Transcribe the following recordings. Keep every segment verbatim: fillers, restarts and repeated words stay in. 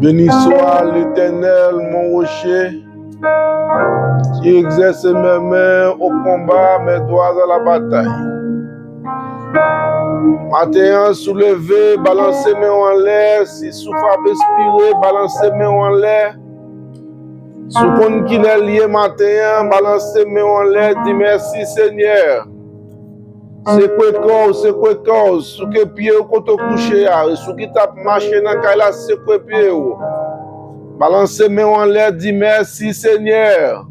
Béni soit l'Éternel, mon rocher, qui exerce mes mains au combat, mes doigts à la bataille. Maten an, si w leve, balanse men w anlè. Si souf ap espire, balanse men w anlè. Si w konn kilè l ye maten an, balanse men w anlè, di, mèsi, Senyè. Sekwe kò w, sekwe kò w, souke pye w kote w kouche a, si w ki t ap mache nan kay la, sekwe pye w. Balanse men w anlè, di, mèsi, Senyè.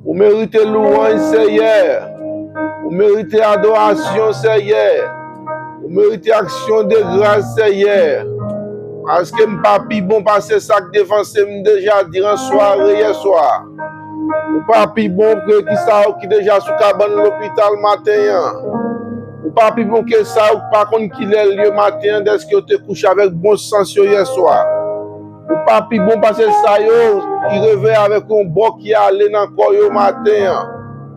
Ou merite louwanj, Seyè. Ou merite adorasyon, Seyè. Ou merite aksyon de gras, Seyè. Paske m pa pi bon pase sa k devanse m deja diran sware yè swa. Ou pa pi bon ke ki sa yo ki deja sou kabann lopital maten an. Ou pa pi bon ke sa yo ki pa konn kilè l ye maten an, dèske yo te kouche avèk bon sans yo yè swa. Ou pa pi bon pase sa yo ki reveye avèk yon bò ki ale nan kò yo maten an.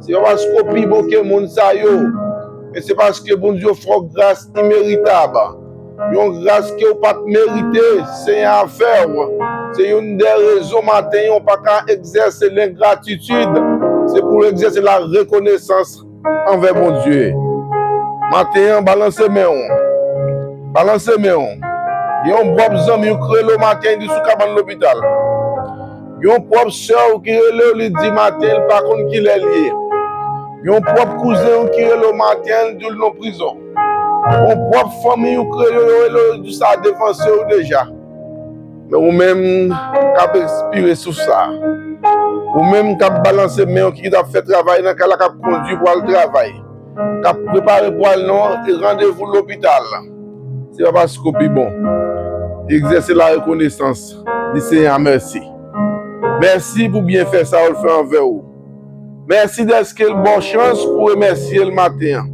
Se pa paske w pi bon ke moun sa yo, men se paske Bondye fè w gras imeritab. Yon gras ke w pa t merite, Senyè a fè w. Se youn dè rezon maten an w pa ka egzèse lengratitid. Se pou w egzèse la rekonesans anvè Bondye. Maten an, balanse men w. Balanse men w. Gen yon pwòp zanmi w ki rele w maten, li sou kabann lopital. Gen yon pwòp sè w ki rele w, li di maten, li pa konn kilè l ye. Gen yon pwòp kouzen w ki rele w maten, li di w l nan prizon. Gen yon pwòp fanmi w ki rele w, yo rele w, yo di sa devanse w deja. Men ou menm k ap espire sou sa. Ou menm k ap balanse men w ki t ap fè travay nan kay la, k ap kondui pou al travay, k ap prepare pou al nan randevou lopital. Se pa paske w pi bon. Egzèse la rekonesans. Di Senyè a mèsi. Mèsi pou byenfè sa yo l fè anvè w. Mèsi dèske l ba w chans pou w remèsye l maten an.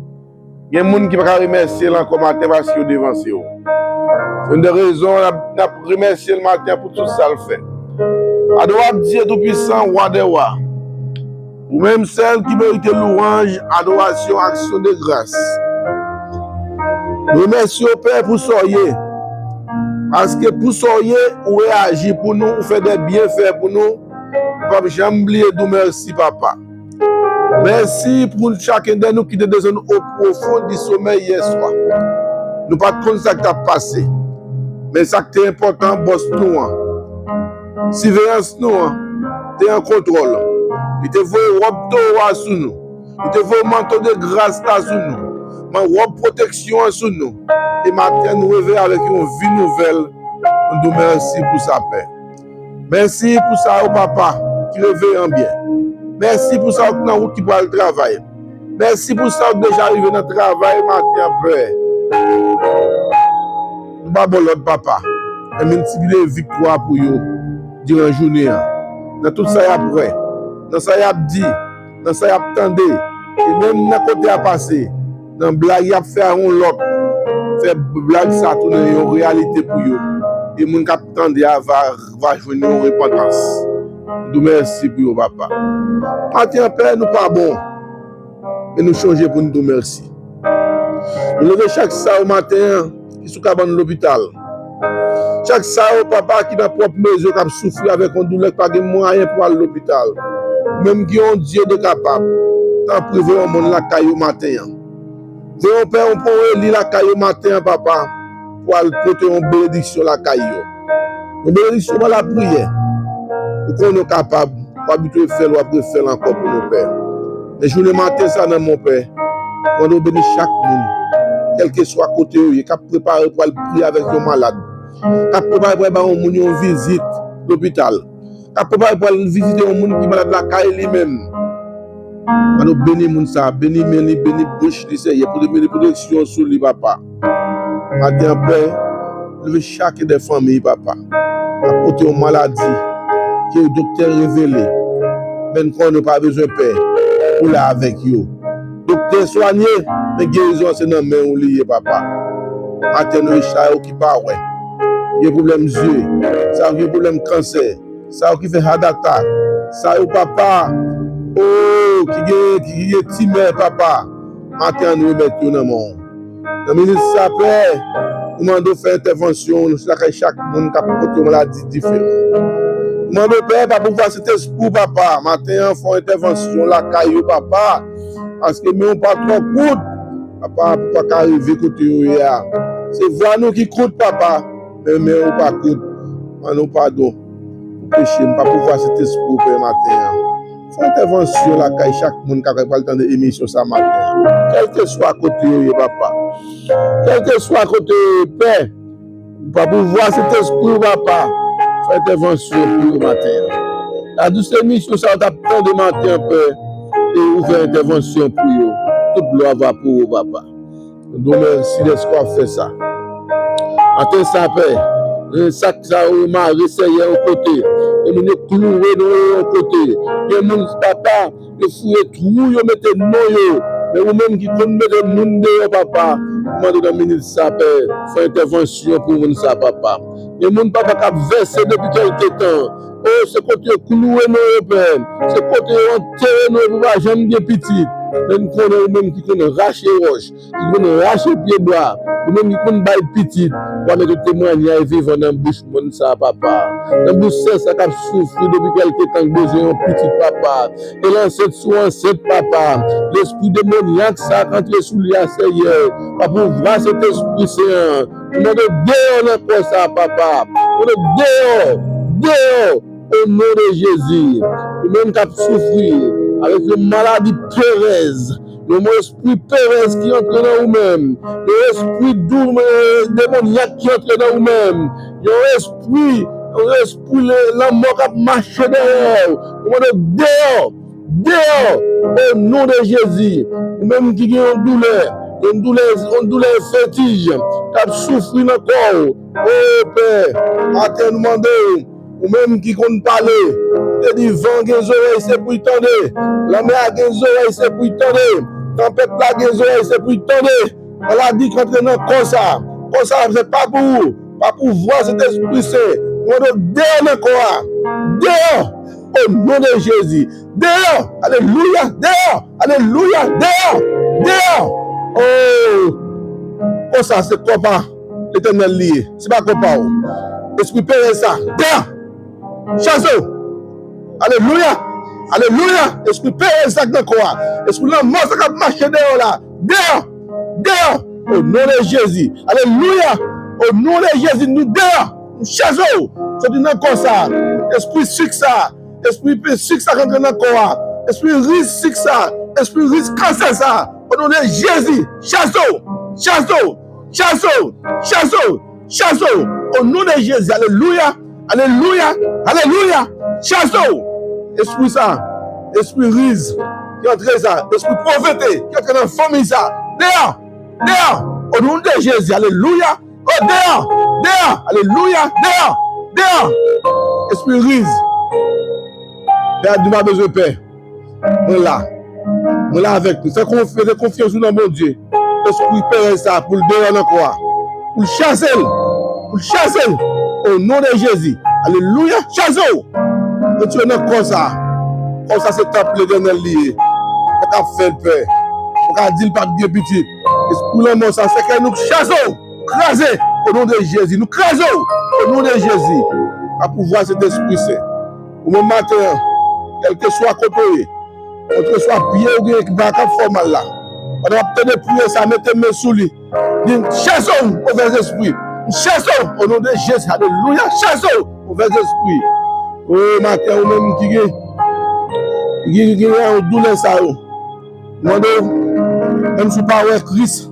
Gen moun ki pa ka remèsye l ankò maten paske yo devanse w. Se youn dè rezon n ap, n ap remèsye l maten an pou tout sa l fè. Adore Dieu Tout-Puissant, Roi des Rois. Ou menm sèl ki merite louwanj, adorasyon, aksyon de gras. Nou remèsye w, Pè, pou sa w ye. Paske pou sa w ye, ou reyaji pou nou, ou fè de byenfè pou nou. Nou p ap janm bliye di w mèsi, Papa. Mèsi pou chaken dè nou ki te desann o pwofon di somèy yè swa. Nou pa t konn sa k t ap pase. Men sa k te enpòtan, bòs nou an, siveyans nou an, te an kontwòl. Li te voye wòb towo a sou nou. Li te voye manto de gras la sou nou. Men wòb pwoteksyon an sou nou. E maten an, nou reveye avèk yon vi nouvèl. Nou di w mèsi pou sa, Pè. Mèsi pou sa yo, Papa, ki reveye an byen. Mèsi pou sa yo ki nan wout ki pral travay. Mèsi pou sa yo ki deja rive nan travay maten an, Pè. Nou pa ba w lòd, Papa, men miltipliye viktwa pou yo diran jounen an. Nan tout sa y ap wè, nan sa y ap di, nan sa y ap tande, e menm nan kote y ap pase, nan blag y ap fè a yon lòt, fè blag sa tounen yon reyalite pou yo. E moun k ap tande a va, va jwenn yon repantans. Nou di w mèsi pou yo, Papa. Maten an, Pè, nou pa bon, men nou chonje pou nou di w mèsi. Nou leve chak sa yo maten an ki sou kabann lopital. Chak sa yo, Papa, ki nan pwòp mezi yo, k ap soufri avèk yon doulè, k pa gen mwayen pou al lopital. Ou menm ki yon Dye de kapab, tanpri voye yon moun lakay yo maten an. Voye yon pè, yon pon Eli lakay yo maten an, Papa, pou al pote yon benediksyon lakay yo. Yon benediksyon pa lapriyè. Ou konnen w kapab, w abitye fè l, w ap refè l ankò pou nou, Pè. Men jounen maten sa nan men w, Pè, mande w beni chak moun, kèlkeswa kote yo ye, k ap prepare pou al priye avèk yon malad, k ap prepare pou al ba yon moun yon vizit lopital, k ap prepare pou al vizite yon moun ki malad lakay li menm. Ann nou beni moun sa, beni men li, beni bouch li, Seyè, pou beni pwoteksyon sou li, Papa. Maten an, Pè, leve chak dè fanmi, Papa, k ap pote yon maladi ke doktè revele, men konnen yo pa bezwen pè, ou la avèk yo. Doktè swanye, men gerizon an se nan men w li ye, Papa. Maten an, nou sa yo ki pa wè, ki gen pwoblèm zye, sa yo ki gen pwoblèm kansè, sa yo ki fè heart attack, sa yo, papa, o, ki gen, ki gen timè, papa, maten an, nou remèt yo nan men w. Nan minit sa, Pè, nou mande w fè entèvansyon lakay chak moun k ap pote yon maladi diferan. Nou mande w, Pè, pa pouvwa Sentespri w, papa, maten an, fè yon entèvansyon lakay yo, papa, paske men w pa twò kout, papa, pou pa ka rive kote yo ye a. Se vwa nou ki kout, papa, men men w pa kout. Mande w padon pou peche m, pa pouvwa Sentespri w, Pè, maten an. Fè entèvansyon lakay chak moun k ap pral tande emisyon sa maten an. Kèlkeswa kote yo ye, papa. Kèlkeswa kote yo ye, Pè. Pa pouvwa Sentespri w, papa. Fè entèvansyon pou yo maten an. Ladous emisyon sa yo t ap tande maten an, Pè. E ou fè entèvansyon pou yo. Tout glwa va pou ou, papa. Nou di w mèsi dèske w ap fè sa. Maten sa, Pè, e sak sa yo mare, Seyè, yon kote. E moun yo klouwe non yo yon kote. Gen moun, papa, yo fouye twou, yo mete non yo. Men ou menm ki konn mete moun deyò, papa, m mande nan minit sa, Pè, fè entèvansyon pou moun sa, papa. Gen moun, papa, k ap vèse depi kèlke tan. O, se kote yo klouwe non yo, Pè. Se kote yo antere non yo pou pa janm gen pitit. Men m konnen ou menm ki konn rache wòch, ki konn rache pyebwa, ou menm ki konn bay pitit, w a mete temwayaj vivan nan bouch moun sa, papa. Nan bouch sè sa k ap soufri depi kèlke tan, k bezwen yon pitit, papa. E l ansent sou ansent, papa. Lespri demonyak sa k antre sou li a, Seyè, pa pouvwa Sentespri Sen an, nou mande w deyò nan kò sa, papa. Nou mande w deyò, deyò, o non de Jezi. Ou menm k ap soufri avèk yon maladi perèz, yon espri perèz ki antre nan ou menm, yon espri dou, e, demonyak ki antre nan ou menm, yon espri, yon espri le- lanmò k ap mache dèyè w. Ou mande w deyò, deyò, o non de Jezi. Ou menm ki gen yon doulè, yon doulè, yon doulè fetij, k ap soufri nan kò w. O Pè, maten nou mande w, ou menm ki konn pale, ou te di van gen zòrèy se pou l tande, lanmè a gen zòrèy se pou l tande, tanpèt la gen zòrèy se pou l tande. Maladi k antre nan kò sa, kò sa se pa pou ou, pa pouvwa Sentespri Sen, nou mande w deyò nan kò a, deyò, o non de Jezi, deyò, alelouya, deyò, alelouya, deyò, deyò. O, kò sa se kò pa Letènèl li ye, se pa kò pa w. Espri perèz sa, deyò! Chache w! Alelouya! Alelouya! Espri perèz sa k nan kò a, espri lanmò sa k ap mache deyò la, deyò! Deyò! O non de Jezi! Alelouya! O non de Jezi, nou deyò! Nou chache w! Soti nan kò sa! Espri sik sa! Espri sik sa k antre nan kò a! Espri riz sik sa! Espri riz kansè sa! O non de Jezi! Chache w! Chache w! Chache w! Chache w! Chache w! O non de Jezi! Alelouya! Alelouya! Alelouya! Chache w! Espri sa, espri riz ki antre sa, espri povrete ki antre nan fanmi sa, deyò! Deyò! O non de Jezi! Alelouya! O deyò! Deyò! Alelouya! Deyò! Deyò! Espri riz! Pè a di w pa bezwen pè. Mwen la. Mwen la avèk nou. Fè konf- mete konfyans ou nan Bondye. Espri perèz sa pou l deyò nan kò a. Pou l chase l. Pou l chase l. O non de Jezi. Alelouya. Chase w. Retire nan kò sa. Kò sa se tanp Letènèl li ye. Ou pa ka fè l pè. Ou pa ka di l p ap gen pitit. Espri lanmò sa, sèkèy nou chase w. Kraze. O non de Jezi. Nou kraze w. O non de Jezi. Pa pouvwa Sentespri Sen. Ou menm maten an, kèlkeswa kote w ye, kèlkeswa pye w genyen ki pa ka fè w mal la, pandan w ap tande priyè sa, mete men sou li. Di, m chase w, movèz espri. M chase w, o non de Jezi, alelouya, chase w, movèz espri. O, maten an, ou menm ki gen, ki gen, ki gen doulè sa yo, mande w, menm si w pa wè Kris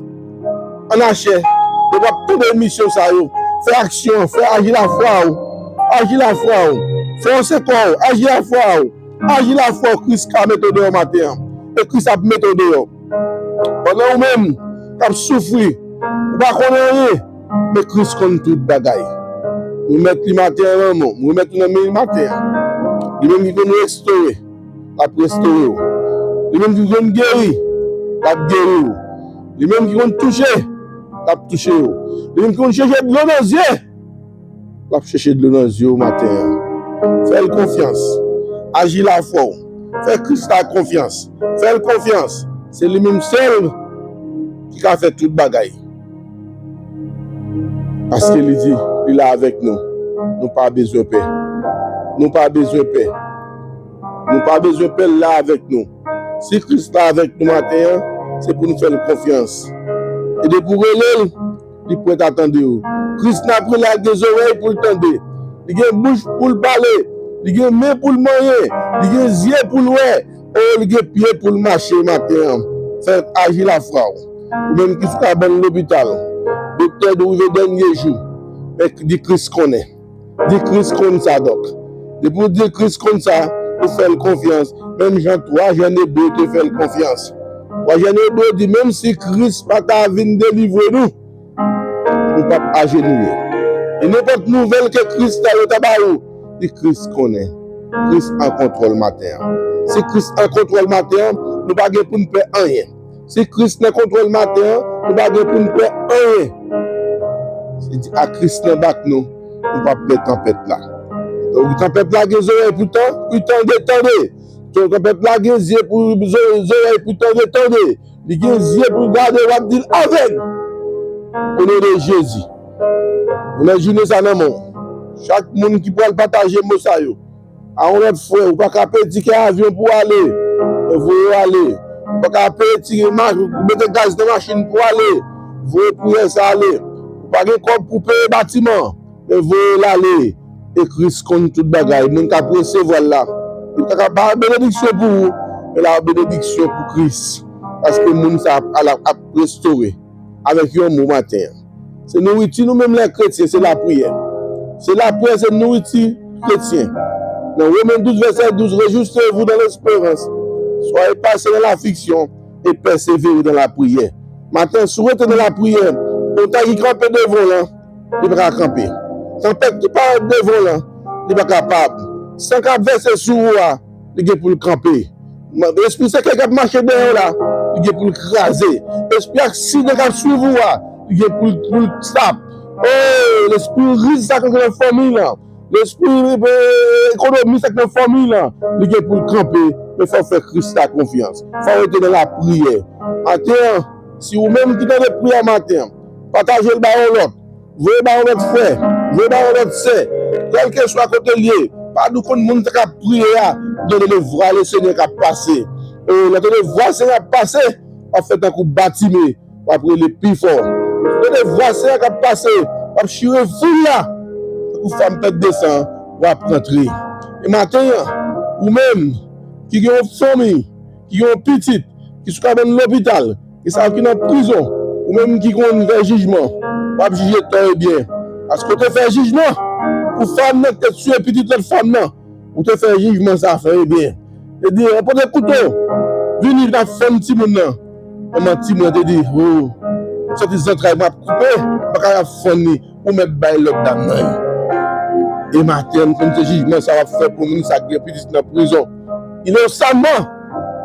an lachè, depi w ap tande emisyon sa yo, fè aksyon, fè aji lafwa w, aji lafwa w, fè w se kò w, aji lafwa w, aji lafwa w, Kris ka mete w deyò maten an, e Kris ap mete w deyò. Pandan ou menm k ap soufri, ou pa konn anyen, men Kris konn tout bagay. Remèt li maten an nan men w, remèt li nan men li maten an. Li menm ki konn restore, l ap restore w. Li menm ki konn geri, l ap geri w. Li menm ki konn touche, l ap touche w. Li menm ki konn chèche dlo nan zye, l ap chèche dlo nan zye w maten an. Fè l konfyans. Aji lafwa w. Fè Kris la konfyans. Fè l konfyans. Se li menm sèl ki ka fè tout bagay. Paske li di, li la avèk nou. Nou pa bezwen pè. Nou pa bezwen pè. Nou pa bezwen pè, l la avèk nou. Si Kris la avèk nou maten an, se pou nou fè l konfyans. E depi w rele l, li prèt a tande w. Kris n ap rele a gen zòrèy pou l tande. Li gen bouch pou l pale. Li gen men pou l manyen. Li gen zye pou l wè. E li gen pye pou l mache maten an. Fè aji lafwa w. Ou menm ki sou kabann lopital, doktè di w rive dènye jou, men di Kris konnen. Di Kris konn sa, dòk. Depi w di Kris konn sa, ou fè l konfyans. Menm jan twa jèn Ebre te fè l konfyans. Twa jèn Ebre di, menm si Kris pa ta vin delivre nou, nou p ap ajenouye. E nenpòt nouvèl ke Kris ta, yo ta ba ou, di Kris konnen. Kris an kontwòl maten an. Si Kris an kontwòl maten an, nou pa gen pou n pè anyen. Si Kris nan kontwòl maten an, nou pa gen pou n pè anyen. Se di a Kris nan bak nou, nou p ap pè tanpèt la. Donk, tanpèt la gen zòrèy pou tan, pou tande, tande. Donk, tanpèt la gen zye pou zò-, zòrèy pou tande, tande. Li gen zye pou gade, w ap di l avèg. O non de Jezi. Ou nan jounen sa nan men w. Chak moun ki pral pataje mo sa yo, a yon lòt frè, ou pa ka pedi kè avyon pou ale, men voye yo ale. Ou pa ka pedi ma-, mete gaz nan machin pou ale, voye priyè sa ale. Ou pa gen kòb pou peye batiman, men voye l ale. E Kris konn tout bagay. Moun k ap resevwa l la, li pa ka ba benediksyon pou ou, men l a benediksyon pou Kris. Paske moun sa ap, ap, ap restore. Avèk yon mo maten an. Se nouriti nou menm lè kretyen, se lapriyè. Se lapriyè, se nouriti kretyen. Nan Women douz vèsè douz, réjouissez-vous dans l'espérance, soyez patient dans l'affliction et persévérez dans la prière. Maten, si w rete nan lapriyè, montanm ki kanpe devan w lan, li pa ka kanpe. Tanpèt ki parèt devan w lan, li pa kapab. San k ap vèse sou ou a, li gen pou l kanpe. Lespri sèkèy k ap mache dèyè w la, li gen pou l kraze. Espri aksidan k ap swiv ou a, li gen pou l, pou l stop. Oh, lespri riz sa k nan fanmi lan, lespri, eh, ekonomi sa k nan fanmi lan, li gen pou l kanpe. Men fò w fè Kris la konfyans. Fò w rete nan lapriyè. Maten an, si ou menm ki tande priyè maten an, pataje l ba yon lòt. Voye ba yon lòt frè, voye ba yon lòt sè, kèlkeswa kote l ye, pa nou konn moun sa k ap priye a, lè w tande vwa le Senyè k ap pase. E lè w tande vwa Senyè ap pase, w ap fè tankou Batime, w ap rele pi fò. Lè w tande vwa Senyè k ap pase, w ap chire foul la, tankou fanm pèt de san, w ap rantre. E maten an, ou menm ki gen yon fanmi, ki gen yon pitit, ki sou kabann lopital, e sa yo ki nan prizon, ou menm ki konn fè jijman, w ap jije tò e byen. Paske w te fè jijman pou fanm nan ki te tiye pitit lòt fanm nan. Ou te fè jijman sa fè e byen. Te di, ranpòte kouto, vini n ap fann timoun nan. Manman timoun nan te di, oh, m santi zantray mwen ap koupe, m pa ka ap fann li. Ou mèt bay lòt dam nan. E maten an, m konn se jijman sa w ap fè pou moun sa k gen pitit nan prizon. Inosanman,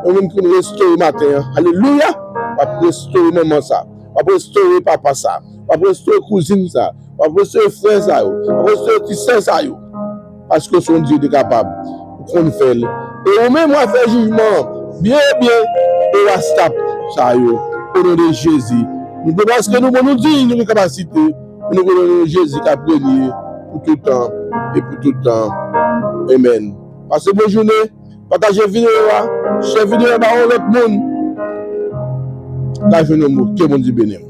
ou menm ki konn restore maten an. Alelouya! W ap restore manman sa. W ap restore papa sa. W ap restore kouzin sa. W ap restore frè sa yo. W ap restore ti sè sa yo. Paske w se yon Dye de kapab. Ou konn fè l. E ou menm w a fè jijman an byen, byen, e w a stop sa yo. O non de Jezi. Nou pa paske nou bon, nou diy, nou gen kapasite. Men nou konnen non Jezi k ap renye pou tout tan e pou tout tan. Amèn. Pase bon jounen. Pataje videyo a. Share videyo a ba yon lòt moun. N a jwenn yon mo. Ke Bondye beni w.